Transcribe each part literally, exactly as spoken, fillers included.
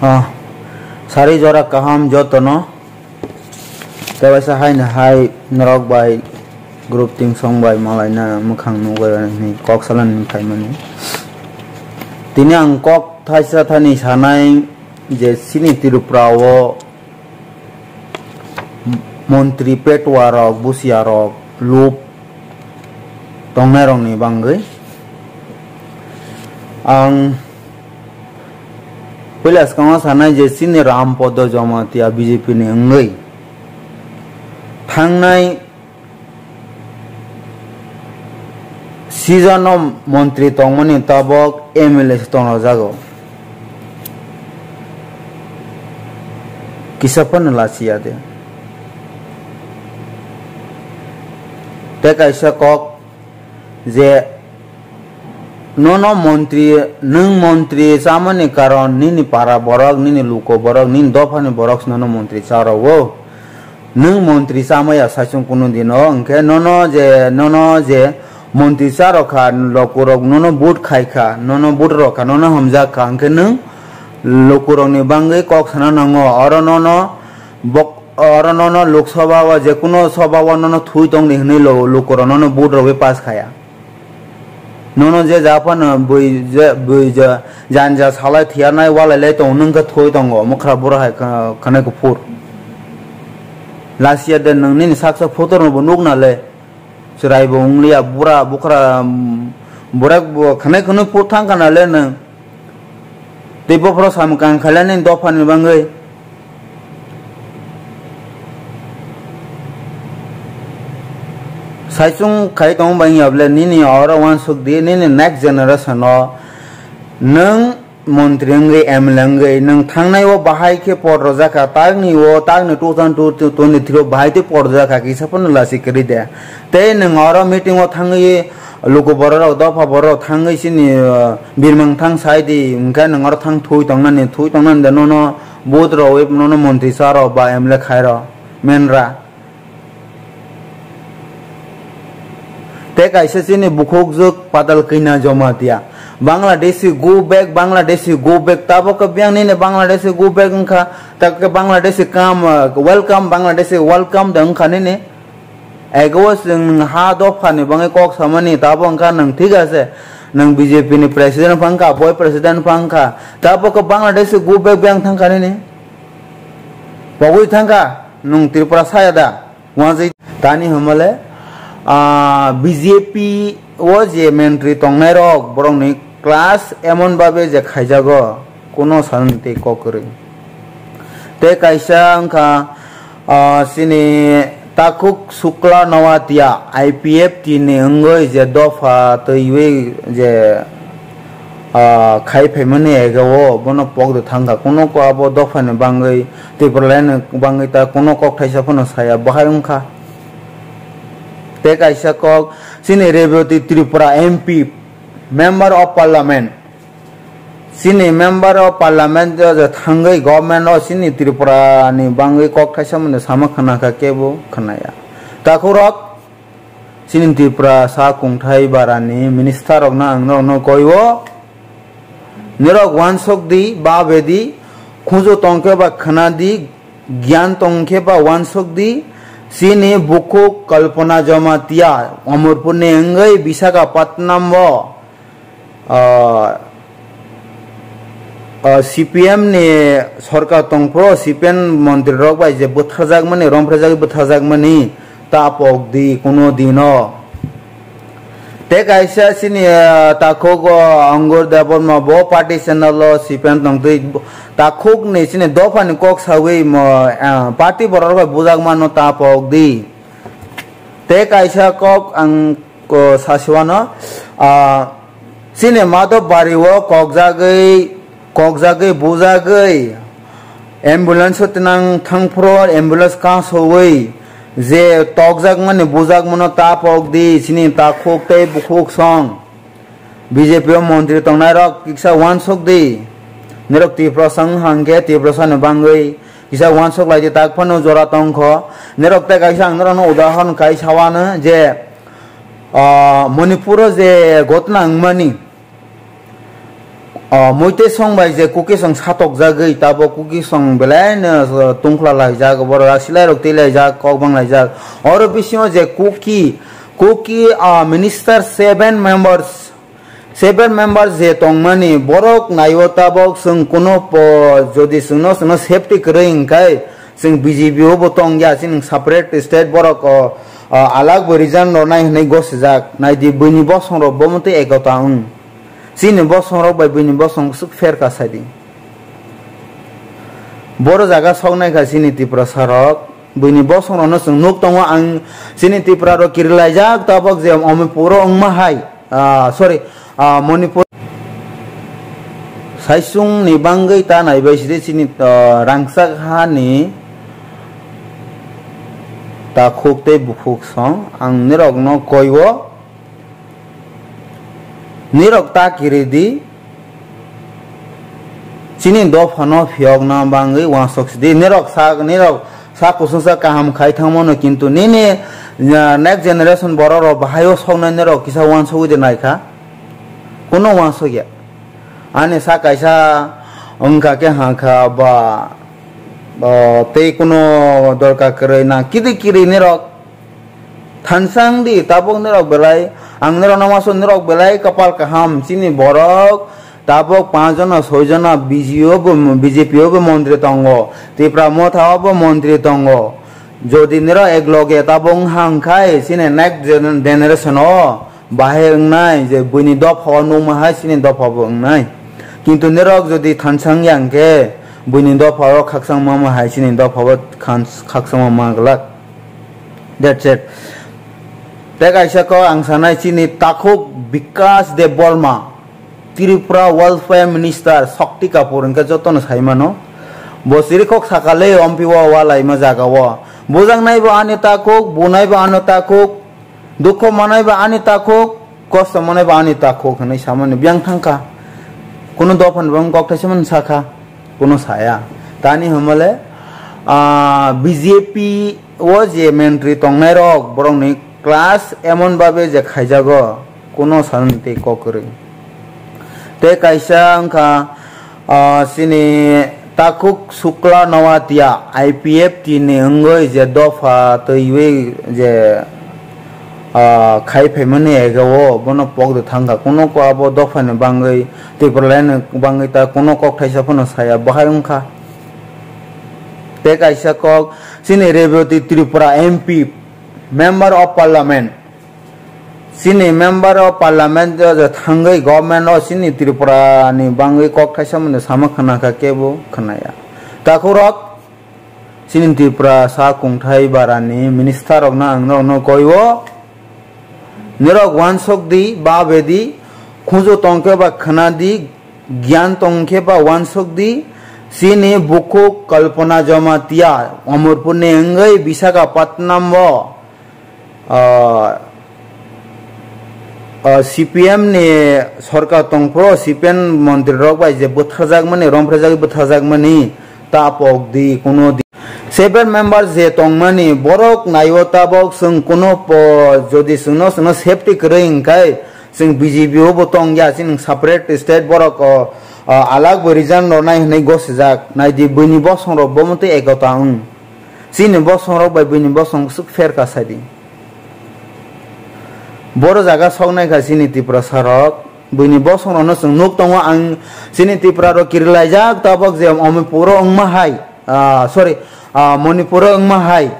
Ah, sari jora kaham jotono. Tebaisa haino hai norok bai group tingsong bai malaina mwkhang nugwi hwnwi kok salani khaimani. Tini ang kok thaisa thani sanai je chini Tripura o montri petuarok, busiarok, lup tongnairokni bangwi. Ang puila swkango sanai je chini Ram Podo Jamatia B J P ni wngwi thangnai season o montri tongmani tabok M L A se tonglajago. Kisa phano lachiya de. Tei kaisa kok je nono montri, nwng montri chamani karon nini para borok, nini luko borok, nini dophani borok nono montri charogo. Nwng montri chamaya saichung kunu dino, hwnkhe nono je, nono je montri charokha, lukurok nono vote khaikha, nono vote rokha, nono hamjakha, hwnkhe nwng lukurokni bangwi kok sana nango. Oro nono bok-, oro nono Lok Sabha o, jekuno Sabha o nono thui tongdi hwnwi lo-, lukurok nono vote rogwi pass khaya. Nono je ja phano bui je, bui je, janja salai thiyarnai walailai tongo, nwng khe thoi tongo, mwkhra bura hai kha-, khanai kuphur. Last year de nwng nini saksa photo rokbo nukna le, chwraibo wngliya, bura bukhra, mm, burak bo khanai khunui phur thang kana le nwng. Tei bophoro samung kang khailani dophani bangwi. Saichung khai tong bangya bole nini oro uansuk di, nini next generation o nwng montri wngwi, M L A wngwi, nwng thangnai o bahai khe pot rwjak kha, takni o, takni two thousand twenty-three o bahai tei pot rwjak kha, kisa phano lasi kwrwi de. Tei nwng oro meeting o thangwi luku borok rok, dopha borok rok thangwi chini, uh, birmang thang sai di, hwnkhe nwng oro thang thui tongnani, thui tongnani de nono vote rogwi nono montri cha rw ba M L A khai rw menra. Tei kaisa chini bukhukjwk Patal Kanya Jamatia. Bangladeshi go back, Bangladeshi go back. Tabok khe biyang nini Bangladeshi go back wngkha, tabok khe Bangladeshi come, uh, welcome, Bangladeshi welcome de wngkha nini. Ego o chwng nwng ha dophani bangwi kok samani, tabok wngkha nwng thik ase, nwng B J P ni president phang kha, boi president phang kha, tabok khe Bangladeshi go back biyang thang kha nini. Pogwi thang kha, nwng Tripura saya da? Uansuk tani hamale, ah, B J P o je mentri tongnai rok, borok ni class emon babe je khaijago, kuno salni tei kok kwrwi. Tei kaisa wngkha, ah, chini Takhuk Shukla Noatia I P F T ni wngwi je dopha twiwi je ah, khai phaimani ega o bono pok de thang kha. Kuno ko abo dophani bangwi, Tipraland ni bangwi ta kuno kok thaisa phano saya, bahai wngkha. Tei kaisa kok, chini Rebati Tripura M P, Member of Parliament. Chini Member of Parliament o je thangwi government o chini Tripura ni bangwi kok thaisa mani sama khna kha, kebo khnaya. Takhurok, chini Tripura sa kungthai barani minister rokno ang norokno koi o, norok uansuk di, ba bedi, khujo tong khe ba khna di, gyan tong khe ba uansuk di, chini bukhuk Kalpana Jamatia, Amarpur ni wngwi Visakhapatnam o, ah, ah, C P M ni sorkar tongphuru, C P M montri rok bai je bwtharjakmani, romphrejakgwi bwtharjakmani, ta pok di kuno dino. Tei kaisa chini, ah, takhuk o Angur Debbarma bo party channel o C P M tongtwi takhuk ni chini dophani kok sawi mo, ah, party borok rok bai bujakmano ta pok di. Tei kaisa kok ang ko sasiwano, ah, chini Madhobari o kokjagwi, kokjagwi, bujagwi ambulance o twnang thangphuru ambulance kasowi je tokjakmani bujakmano ta pok di chini takhuk tei bukhuk song. B J P o montri tongnai rok kisa uansuk di. Norok Tiprasa wng hang khe Tiprasa ni bangwi kisa uansuk lai di, tak phano jora tong kho. Norok tei kaisa ang norokno udahoron kai sawano je, ah, Manipur o je ghotna wngmani, O, muitwi song bai je Kuki song satokjagwi, tabok Kuki song belai no, o, tungkhla laijak, borok asilai rok twi laijak, kok bang laijak. Oro bisingo je Kuki, Kuki, o, minister seven members, seven members je tongmani, borok naiyo tabok chwng kuno po, jodi chwngno, chwngno safety kwrwi hwnkhe, chwng B J P o bo tongya, chini separate state borok, o, o, alag bo region rwnai hwnwi gosijak. Naidi buini bosong rok bo mwtwi ekota wng. Chini bosong rok bai buini bosong swk pher ka sai di. Boro jaga sok nai kha chini Tiprasa rok. Buini bosong rok no chwng nuk tongo, ang chini Tripura rok kiri laijak tabok je Manipur o wngma hai. Ah, sorry, ah, Manipur. Saisung ni bangwi ta nai bai sidi chini, ah, rangchak ha ni takhuk tei bukhuk song ang nirok no koi o. Nirok ta kiri di, chini dophano phiyokna bangwi uansuk sidi. Nirok sa, nirok sa kusungsa kaham khai thangmano, kintu nini, uh, next generation borok rok bahai o soknai nirok kisa uansugwi de naikha? Kuno uansukya. Ani sa kaisa wngkha khe hangkha ba, uh, tei kuno dorkar kwrwi na kiri kiri nirok Thansang di, tabuk nirok belai, ang nirok no uansuk, nirok belai kapal kaham, chini borok tabuk panch jona, soi jona B J O bo, B J P o bo montri tongo, Tipra Motha o bo montri tongo. Jodi nirok ek loge tabuk wngkha hwnkhe, chini next gener-, generation o bahai wngnai, je buini dopha o nukma hai chini dopha bo wngnai. Kintu nirok jodi thansang ya hwnkhe, buini dopha o khakchangma ma hai chini dopha o khans-, khakchangma ma glak. That's it. Tei kaisa kok ang sanai chini takhuk Bikash Debbarma, Tripura Welfare Minister, Shakti Kapoor hwnkhe jotono sai mano. Bo chirikhok sakale ompi o walaima jaga o. Bujak nai bo ani takhuk, bunai bo ano takhuk, dukho manai bo ani takhuk, kosto manai bo ani takhuk hinwi samani biyang thangkha. Kuno dophani bo kokthai se mani sakha. Kuno saya. Tani hwnmale, ah, B J P o je mentri tongnai rok, borokni class emon babe je khaijago, kuno sanani tei kok kwrwi. Tei kaisa wngkha, ah, chini takhuk Shukla Noatia, I P F T ni wngwi je dopha twiwi je ah, khai phaimani ega o bono pok de thangkha. Kuno ko abo dophani bangwi, Tipraland ni bangwi ta kuno kok thaisa phano saya, bahai wngkha. Tei kaisa kok, chini Rebati Tripura M P, Member of Parliament. Chini Member of Parliament o je thangwi government o chini Tripura ni bangwi kok thaisa mani sama khna kha, kebo khna ya. Takhurok, Chini Tripura sa kungthai barani minister rokno ang norokno koi o, norok uansuk di, ba bedi, khujo tong khe ba khna di, gyan tong khe ba uansuk di, chini bukhuk Kalpana Jamatia, Amarpur ni wngwi Visakhapatnam o, ah, ah, C P M ni sorkar tongphuru, C P M montri rok bai je bwtharjakmani, romphrejakgwi bwtharjakmani, ta pok di, kuno di. Seven member je tongmani, borok naiyo tabok chwng kuno po, jodi chwngno, chwngno safety kwrwi hwnkhe, chwng B J P o bo tongya, chini separate state borok, o, o, alag bo region rwnai hwnwi gosijak. Naidi buini bosong rok bo mwtwi ekota wng. Chini bosong rok bai buini bosong swk pher ka sai di. Boro jaga sok nai kha chini Tiprasa rok. Buini bosong rok no chwng nuk tongo, ang chini Tripura rok kiri laijak tabok je Omipur o wngma hai. Ah, sorry, ah, Manipur o wngma hai.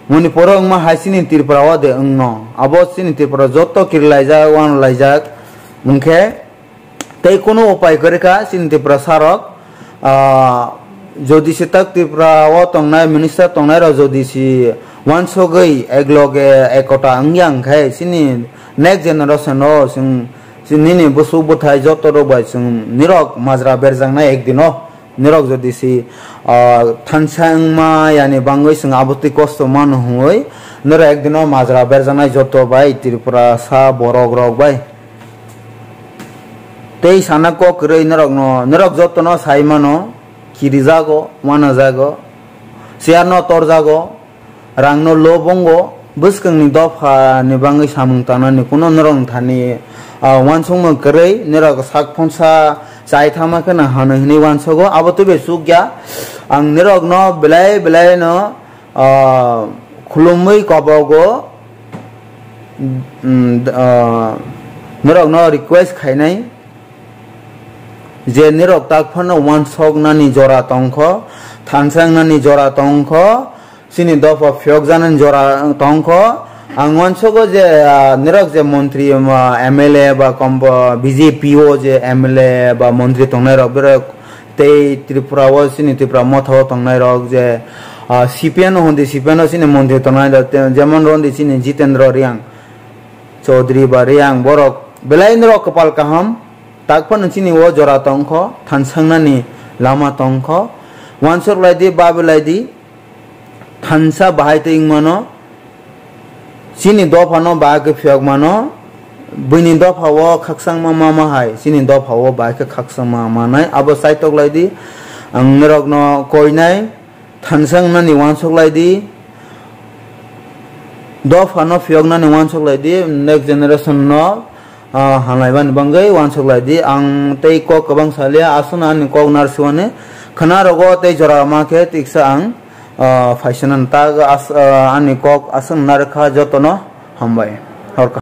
Manipur o wngma hai chini Tripura o de wngno. Abo chini Tripura joto kiri laijak, wano laijak. Hwnkhe Tei kunu upai kwrwi kha chini Tiprasa rok, ah, jodi se tak Tripura o tongnai minister tongnai rok jodi se uansugwi ekloge ekota wngya hwnkhe chini next generation o chwng, chini nini bwswk bwthai joto rok bai chwng nirok majra berjaknai ekdino. Nirok jodi se, ah, thansa wngma yani bangwi chwng abo twi kosto mano hwnwi nirok ekdino majra berjaknai joto bai Tripura sa borok rok bai. Tei sana kok kwrwi norokno, norok jotono sai mano, kirijago, wanajago, chair no torjago, rang no lobongo, bwskangni dopha ni bangwi samung tangnani kuno norok thani, ah, uansukmung kwrwi, norok sak phonsa chai thangma kheno hano hinwi uansogo, abo twibo chukya. Ang nirokno belai belai no, ah, khulumwi kobogo, mm, ah, nirokno request khainai je nirok tak phano uansoknani jora tongkho, thansangnani jora tongkho, chini dopha phiyokjaknani jora tongkho. Ang uansogo je, ah, nirok je montri, ah, M L A ba kombo B J P o je M L A ba montri tongnai rok, berok tei Tripura o chini Tripura motha o tongnai rok je, ah, C P M o hondi, C P M o chini montri tongnai rok, te-, jemon rondi chini Jitendra Reang, Chaudhary ba Reang, borok belai nirok kwpal kaham, tak phano chini o jora tongkho, thansangnani lama tongkho, uansok laidi, babu laidi. Thansa bahai tei wngmano, chini dophano bahai khe phiyok mano, buini dophao khakchangma mama hai, chini dophao bahai khe khakchangma manai, abo saitok lai di. Ang norokno koinai, thansa wngnani uansuk lai di, dophano phiyoknani uansuk lai di, next generation no, ah, hamlaimani bagwi uansuk lai di. Ang tei kok kwbang salia, aswkno ani kok narwkmani khwnarogo tei jora ma khe tiksa ang, ah, phaisano tak as-, ah, ani kok aswk narwkha jotono hambai. Horka.